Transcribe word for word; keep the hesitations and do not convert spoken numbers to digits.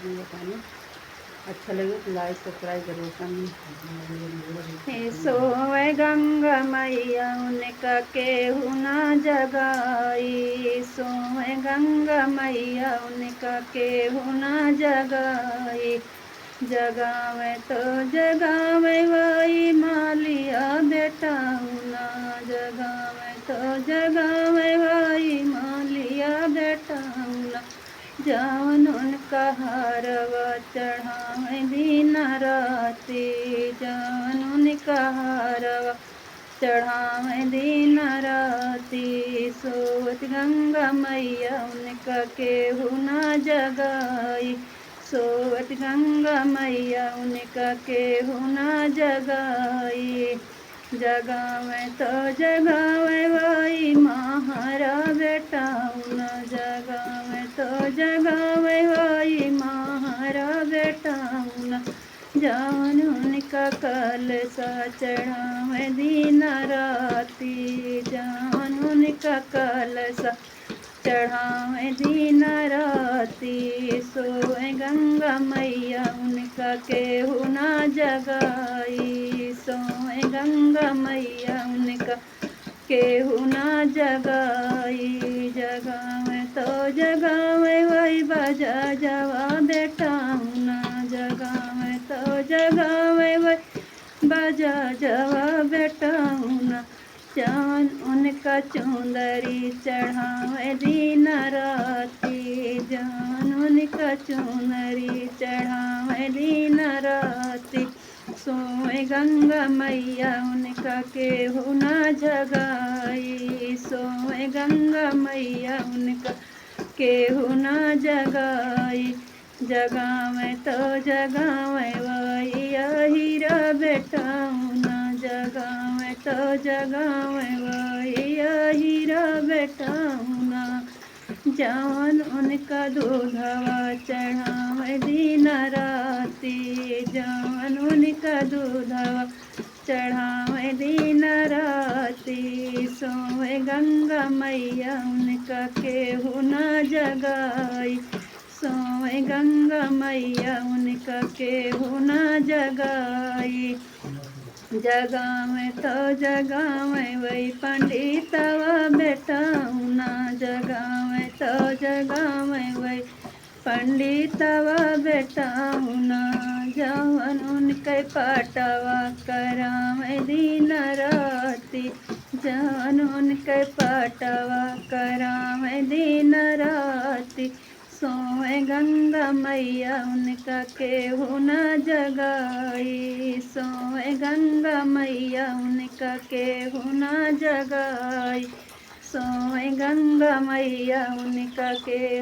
बतानी। अच्छा लगे तो like subscribe जरूर करनी। हे सोए गंगा मैया उनका केहू ना जगाई, सोए गंगा मैया उनका केहू ना जगाई। जगावे तो जगावे वही मालिया बेटाउना, जगावे तो जगावे वही मालिया बेटाउना। जवन उनका हारवा चढ़ावे दिन राती, जवन उनका हारवा चढ़ावे दिन राती। सोवत गंगा मैया उनका केहू ना जगाई, सोवत गंगा मैया उनका केहू ना जगाई। जगावे तो जगावे वही महारा बेटाउना, जगावे तो जगावे वही महारा बेटाउना। जवन उनका कलसा चढ़ावे दिन राती, जवन उनका कलसा चढ़ावे दिन राती। सोए गंगा मैया उनका केहू ना जगाई, सोए गंगा मैया उनका केहू ना जगाई। जगावे तो जगावे वही बाजा जवा बेटाउना, जगावे तो जगावे वही बाजा जवा बेटाउना। जवन उनका चुंदरी चढ़ावे दिन राती, जवन उनका चुंदरी चढ़ावे दिन राती। सोए गंगा मैया उनका केहू ना जगाई, सोए गंगा मैया उनका केहू ना जगाई। जगावे तो जगावे वही अहिरा बेटाउना, जगावे तो जगावे वही अहिरा बेटाउना। जवन उनका दूधवा चढ़ावे दिन राती, जवन उनका दूधवा चढ़ावे दिन राती। सोए गंगा मैया उनका केहू ना जगाई, सोए गंगा मैया उनका केहू ना जगाई। जगावे तो जगावे वही पंडितवा बेटाउना, जगावे तो जगावे वही पंडितवा बेटाउना। जवन उनके पाटवा करावे दिन राती, जवन उनके पाटवा करावे दिन राती। सोए गंगा मैया उनका केहू ना जगाई, सोए गंगा मैया उनका केहू ना जगाई। सोए गंगा मैया उनका केहू